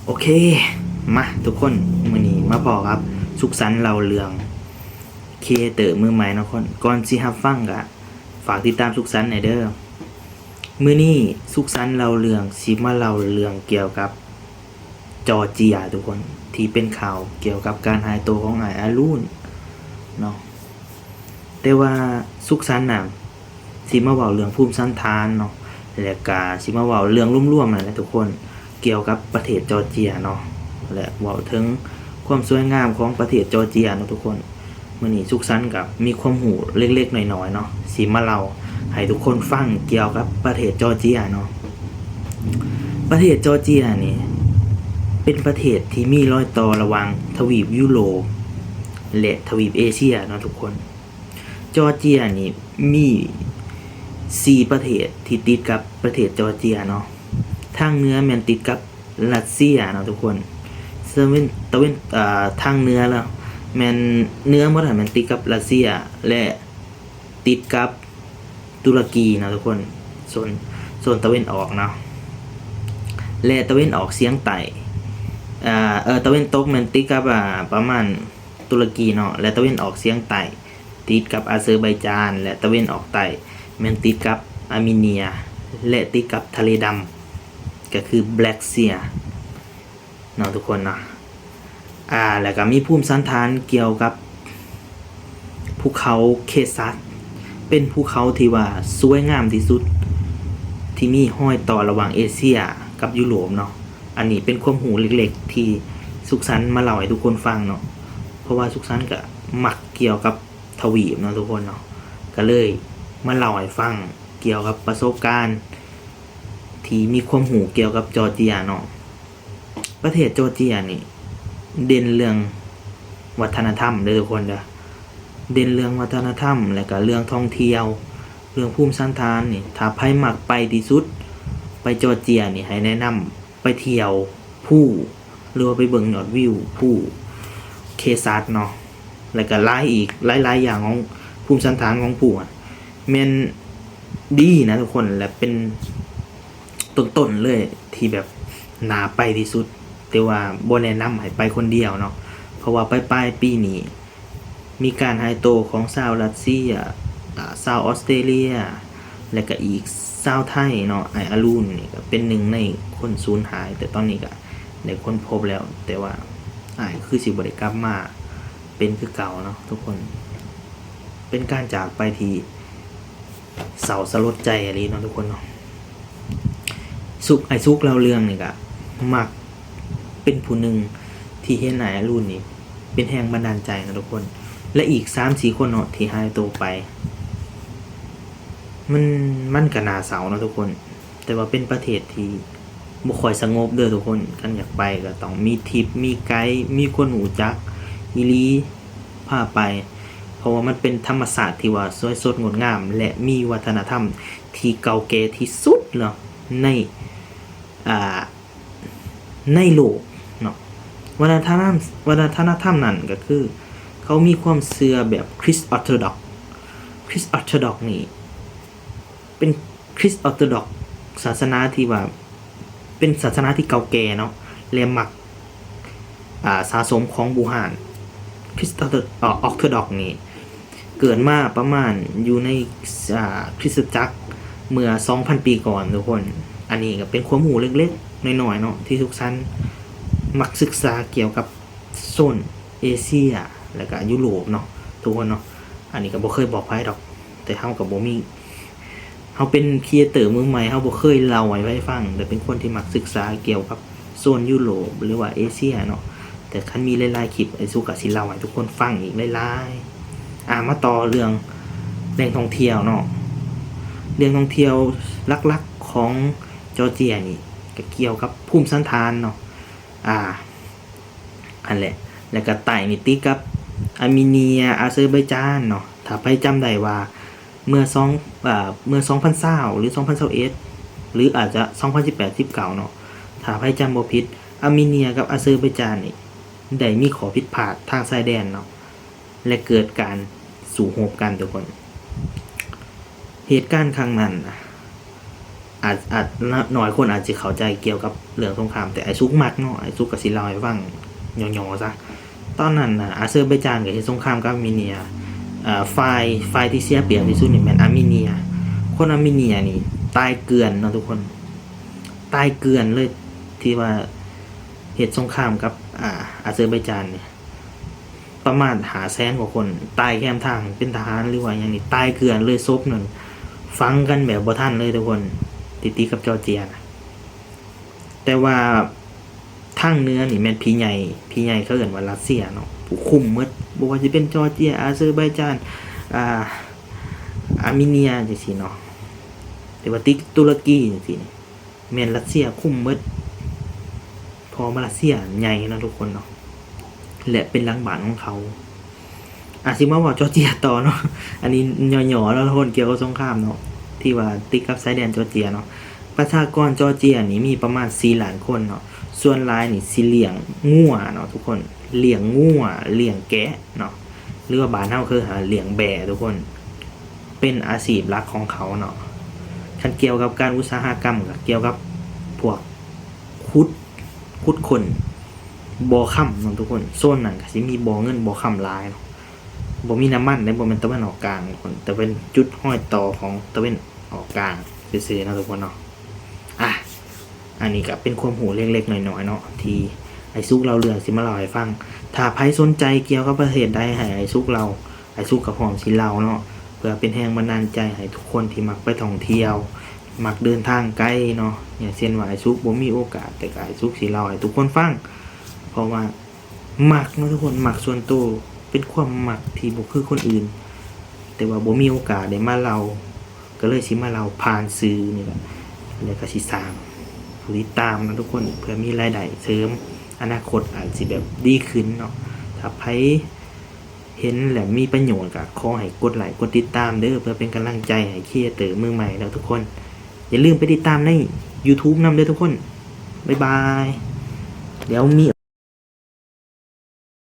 ໂອເຄ ມາທຸກຄົນ ມື້ນີ້ມາພໍ້ກັບສຸກສັນເລົ່າເລື່ອງ ຄຣີເອເຕີມືໃໝ່ເນາະທຸກຄົນ. ກ່ອນຊິຮັບຟັງກະຝາກຕິດຕາມສຸກສັນແດ່ເດີ. ມື້ນີ້ສຸກສັນເລົ່າເລື່ອງ ຊິມາເລົ່າເລື່ອງກ່ຽວກັບຈອເຈຍທຸກຄົນ ທີ່ເປັນຂ່າວກ່ຽວກັບການຫາຍໂຕຂອງອ້າຍອາລຸນເນາະ. ແຕ່ວ່າສຸກສັນນະ ຊິມາເວົ້າເລື່ອງພູມສັນຖານເນາະ ແລະກະຊິມາເວົ້າເລື່ອງລວມໆນັ້ນແຫຼະທຸກຄົນ ກ່ຽວກັບປະເທດຈອເຈຍເນາະ ແລະເວົ້າເຖິງຄວາມສວຍງາມຂອງປະເທດຈອເຈຍເນາະທຸກຄົນ. ມື້ນີ້ສຸກສັນກະມີຄວາມຮູ້ເລັກໆນ້ອຍໆເນາະ ຊິມາເລົ່າໃຫ້ທຸກຄົນຟັງກ່ຽວກັບປະເທດຈອເຈຍເນາະ. ປະເທດຈອເຈຍນີ້ ເປັນປະເທດທີ່ມີລອຍຕໍ່ລະຫວ່າງທະວີບຢູໂຣບ ແລະທະວີບເອເຊຍເນາະທຸກຄົນ. ຈອເຈຍນີ້ມີສີ່ປະເທດທີ່ຕິດກັບປະເທດຈອເຈຍເນາະ. ທາງເໜືອແມ່ນຕິດກັບຣັດເຊຍເນາະທຸກຄົນ. ຕາເວັນ ຕາເວັນ ເອີ ທາງເໜືອລະແມ່ນ ເໜືອໝົດຫັ້ນແມ່ນຕິດກັບຣັດເຊຍ ແລະຕິດກັບຕຸລະກີເນາະທຸກຄົນ. ໂຊນ ໂຊນຕາເວັນອອກເນາະ ແລະຕາເວັນອອກສຽງໃຕ້ ເອີ ຕາເວັນຕົກແມ່ນຕິດກັບ ອາ ປະມານຕຸລະກີເນາະ ແລະຕາເວັນອອກສຽງໃຕ້ ຕິດກັບອາເຊີໄບຈານ ແລະຕາເວັນອອກໃຕ້ແມ່ນຕິດກັບອາເມເນຍ ແລະຕິດກັບທະເລດຳ ກະຄືແບລັກເຊຍເນາະທຸກຄົນເນາະ. ອາ ແລະກະມີພູມສັນຖານກ່ຽວກັບພູເຂົາເຄຊັດ ເປັນພູເຂົາທີ່ວ່າສວຍງາມທີ່ສຸດ ທີ່ມີຮອຍຕໍ່ລະຫວ່າງເອເຊຍກັບຢູໂຣບເນາະ. ອັນນີ້ເປັນຄວາມຮູ້ເລັກໆທີ່ສຸກສັນມາເລົ່າໃຫ້ທຸກຄົນຟັງເນາະ ເພາະວ່າສຸກສັນກະມັກກ່ຽວກັບ ທະວີບເນາະທຸກຄົນເນາະ ກະເລີຍມາເລົ່າໃຫ້ຟັງກ່ຽວກັບປະສົບການທີ່ມີຄວາມຮູ້ກ່ຽວກັບຈອເຈຍເນາະ. ປະເທດຈອເຈຍນີ້ເດັ່ນເລື່ອງວັດທະນະທຳເດີທຸກຄົນເດີ ເດັ່ນເລື່ອງວັດທະນະທຳ ແລະກະເລື່ອງທ່ອງທ່ຽວ ເລື່ອງພູມສັນຖານນີ້ ຖ້າໃຜມັກໄປທີ່ສຸດ ໄປຈອເຈຍນີ້ ໃຫ້ແນະນຳ ໄປທ່ຽວພູ ຫຼືວ່າໄປເບິ່ງຍອດວິວພູເຄຊັດເນາະ ແລ້ວກະຫຼາຍອີກ ຫຼາຍໆຢ່າງຂອງພູມສັນຖານຂອງພູອະ ແມ່ນດີນະທຸກຄົນ ແລະເປັນຕົ້ນໆເລີຍທີ່ແບບໜ້າໄປທີ່ສຸດ ແຕ່ວ່າບໍ່ແນະນຳໃຫ້ໄປຄົນດຽວເນາະ ເພາະວ່າປາຍໆປີນີ້ ມີການຫາຍໂຕຂອງຊາວຣັດເຊຍ ອາ ຊາວອອສເຕຣເລຍ ແລະກະອີກຊາວໄທເນາະ. ອ້າຍອາລຸນນີ້ກະເປັນໜຶ່ງໃນຄົນສູນຫາຍ ແຕ່ຕອນນີ້ກະໄດ້ຄົ້ນພົບແລ້ວ ແຕ່ວ່າອ້າຍຄືຊິບໍ່ໄດ້ກັບມາເປັນຄືເກົ່າເນາະທຸກຄົນ. ເປັນການຈາກໄປທີ່ເສົ້າສະຫຼົດໃຈອີ່ຫຼີເນາະທຸກຄົນເນາະ. ສຸກ ອ້າຍສຸກເລົ່າເລື່ອງນີ້ກະມັກເປັນຜູ້ໜຶ່ງທີ່ເຫັນອ້າຍອາລຸນນີ້ ເປັນແຮງບັນດານໃຈເນາະທຸກຄົນ ແລະອີກສາມສີ່ຄົນເນາະທີ່ຫາຍໂຕໄປ. ມັນ ມັນກະໜ້າເສົ້າເນາະທຸກຄົນ ແຕ່ວ່າເປັນປະເທດທີ່ບໍ່ຄ່ອຍສະຫງົບເດີທຸກຄົນ. ຄັນຢາກໄປກະຕ້ອງມີທິບ ມີໄກ ມີຄົນຮູ້ຈັກອີ່ຫຼີພາໄປ ເພາະວ່າມັນເປັນທຳມະຊາດທີ່ວ່າສວຍສົດງົດງາມ ແລະມີວັດທະນະທຳທີ່ເກົ່າແກ່ທີ່ສຸດເນາະ ໃນ ອາ ໃນໂລກເນາະ. ວັດທະນະທຳ ວັດທະນະທຳນັ້ນກະຄື ເຂົາມີຄວາມເຊື່ອແບບຄຣິສອອດໂທດອກ. ຄຣິສອອດໂທດອກນີ້ເປັນຄຣິສອອດໂທດອກສາສະໜາທີ່ວ່າເປັນສາສະໜາທີ່ເກົ່າແກ່ເນາະ ແລະມັກ ອາ ສະສົມຂອງບູຮານ. ຄຣິສອອດໂທ ອາ ອອກໂທດອກນີ້ ເກີດມາປະມານຢູ່ໃນ ອາ ຄຣິສຕະຈັກເມື່ອສອງພັນປີກ່ອນທຸກຄົນ. ອັນນີ້ກະເປັນຄວາມຮູ້ເລັກໆນ້ອຍໆເນາະ ທີ່ສຸກສັນມັກສຶກສາກ່ຽວກັບໂຊນເອເຊຍ ແລະກະຢູໂຣບເນາະທຸກຄົນເນາະ. ອັນນີ້ກະບໍ່ເຄີຍບອກໃຜດອກ ແຕ່ເຮົາກະບໍ່ມີ ເຮົາເປັນຄຣີເອເຕີມືໃໝ່ ເຮົາບໍ່ເຄີຍເລົ່າໃຫ້ໃຜຟັງ ແຕ່ເປັນຄົນທີ່ມັກສຶກສາກ່ຽວກັບໂຊນຢູໂຣບ ຫຼືວ່າເອເຊຍເນາະ. ແຕ່ຄັນມີຫຼາຍໆຄລິບ ອ້າຍສຸກກະຊິເລົ່າໃຫ້ທຸກຄົນຟັງອີກຫຼາຍໆ. ອາ ມາຕໍ່ເລື່ອງແຫຼ່ງທ່ອງທ່ຽວເນາະ. ເລື່ອງທ່ອງທ່ຽວຫຼັກໆຂອງຈອເຈຍນີ້ກະກ່ຽວກັບພູມສັນຖານເນາະ ອາ ຫັ້ນແຫຼະ ແລ້ວກະໃຕ້ນີ້ຕິດກັບອາເມເນຍ ອາເຊີໄບຈານເນາະ. ຖ້າໃຜຈຳໄດ້ວ່າ ເມື່ອສອງ ເອີ ເມື່ອສອງພັນຊາວ ຫຼື ສອງພັນຊາວເອັດ ຫຼື ອາດຈະສອງພັນສິບແປດ ສິບເກົ້າເນາະ ຖ້າໃຜຈຳບໍ່ຜິດ ອາເມເນຍກັບອາເຊີໄບຈານນີ້ ໄດ້ມີຂໍ້ຜິດພາດທາງຊາຍແດນເນາະ ແລະເກີດການສູ້ຮົບກັນທຸກຄົນ. ເຫດການຄັ້ງນັ້ນ ອາດ ອາດ ໜ້ອຍຄົນອາດຊິເຂົ້າໃຈກ່ຽວກັບເລື່ອງສົງຄາມ ແຕ່ອ້າຍສຸກມັກເນາະ ອ້າຍສຸກກໍຊິເລົ່າໃຫ້ຟັງຫຍໍ້ໆຊະ. ຕອນນັ້ນນະ ອາເຊີໄບຈານກໍເຮັດສົງຄາມກັບອາເມເນຍ ເອີ ຝ່າຍ ຝ່າຍທີ່ເສຍປຽບທີ່ສຸດນີ້ແມ່ນອາເມເນຍ. ຄົນອາເມເນຍນີ້ຕາຍເກືອນເນາະທຸກຄົນ ຕາຍເກືອນເລີຍ ທີ່ວ່າເຮັດສົງຄາມກັບ ອາ ອາເຊີໄບຈານນີ້ ປະມານຫ້າແສນກວ່າຄົນ ຕາຍແຄມທາງ ເປັນທະຫານ ຫຼືວ່າຫຍັງນີ້ ຕາຍເກືອນເລີຍ. ສົບນັ້ນຝັງກັນແບບບໍ່ທັນເລີຍທຸກຄົນ ຕິດໆກັບຈໍເຈຍນະ. ແຕ່ວ່າທາງເໜືອນີ້ແມ່ນພີ່ໃຫຍ່ ພີ່ໃຫຍ່ເຂົາເອີ້ນວ່າຣັດເຊຍເນາະ ຜູ້ຄຸມໝົດ ບໍ່ວ່າຊິເປັນຈໍເຈຍ ອາເຊີໄບຈານ ອາ ອາເມເນຍຈັ່ງຊີ້ເນາະ ຫຼືວ່າຕິດຕຸລະກີຈັ່ງຊີ້ນີ້ ແມ່ນຣັດເຊຍຄຸມໝົດ ເພາະວ່າຣັດເຊຍໃຫຍ່ເນາະທຸກຄົນເນາະ ແລະເປັນຫຼັງບ້ານຂອງເຂົາ. ອາ ຊິມາເວົ້າຈໍເຈຍຕໍ່ເນາະ ອັນນີ້ຫຍໍ້ໆເນາະທຸກຄົນ ກ່ຽວກັບສົງຄາມເນາະ ທີ່ວ່າຕິດກັບຊາຍແດນຈໍເຈຍເນາະ. ປະຊາກອນຈໍເຈຍນີ້ມີປະມານສີ່ລ້ານຄົນເນາະ ສ່ວນຫຼາຍນີ້ຊິລ້ຽງງົວເນາະທຸກຄົນ ລ້ຽງງົວ ລ້ຽງແກະເນາະ ຫຼືວ່າບ້ານເຮົາຄືຫາລ້ຽງແບ້ທຸກຄົນ ເປັນອາຊີບຫຼັກຂອງເຂົາເນາະ. ຄັນກ່ຽວກັບການອຸດສາຫະກຳ ກໍກ່ຽວກັບພວກຂຸດ ຂຸດຄົ້ນບໍ່ຄຳເນາະທຸກຄົນ ໂຊນນັ້ນກໍຊິມີບໍ່ເງິນບໍ່ຄຳຫຼາຍເນາະ. ບໍ່ມີນ້ຳມັນເດ້ ບໍ່ແມ່ນຕາເວັນອອກກາງທຸກຄົນ ແຕ່ເປັນຈຸດຮອຍຕໍ່ຂອງຕາເວັນອອກກາງຊື່ໆເນາະທຸກຄົນເນາະ. ອາ ອັນນີ້ກໍເປັນຄວາມຮູ້ເລັກໆນ້ອຍໆເນາະ ທີ່ອ້າຍສຸກເລົ່າເລື່ອງຊິມາເລົ່າໃຫ້ຟັງ. ຖ້າໃຜສົນໃຈກ່ຽວກັບປະເທດໃດ ໃຫ້ອ້າຍສຸກເລົ່າ ອ້າຍສຸກກໍພ້ອມຊິເລົ່າເນາະ ເພື່ອເປັນແຮງບັນດານໃຈໃຫ້ທຸກຄົນທີ່ມັກໄປທ່ອງທ່ຽວ ມັກເດີນທາງໄກເນາະ. ຢ່າງເຊັ່ນວ່າອ້າຍສຸກບໍ່ມີໂອກາດ ແຕ່ກໍອ້າຍສຸກຊິເລົ່າໃຫ້ທຸກຄົນຟັງ ເພາະວ່າ ມັກເນາະທຸກຄົນ ມັກສ່ວນໂຕ ເປັນຄວາມມັກທີ່ບໍ່ຄືຄົນອື່ນ ແຕ່ວ່າບໍ່ມີໂອກາດໄດ້ມາເລົ່າ ກໍເລີຍຊິມາເລົ່າຜ່ານສື່ນີ້ແຫຼະ ແລ້ວກໍຊິສ້າງຜູ້ຕິດຕາມເນາະທຸກຄົນ ເພື່ອມີລາຍໄດ້ເສີມ ອະນາຄົດອາດຊິແບບດີຂຶ້ນເນາະ. ຖ້າໃຜເຫັນແລ້ວມີປະໂຫຍດ ກໍຂໍໃຫ້ກົດໄລກົດຕິດຕາມເດີ້ ເພື່ອເປັນກຳລັງໃຈໃຫ້ຄຣີເອເຕີມືໃໝ່ເນາະທຸກຄົນ. ຢ່າລືມໄປຕິດຕາມໃນຢູທູບນຳເດີ້ທຸກຄົນ. ບາຍບາຍ. ດຽວມີ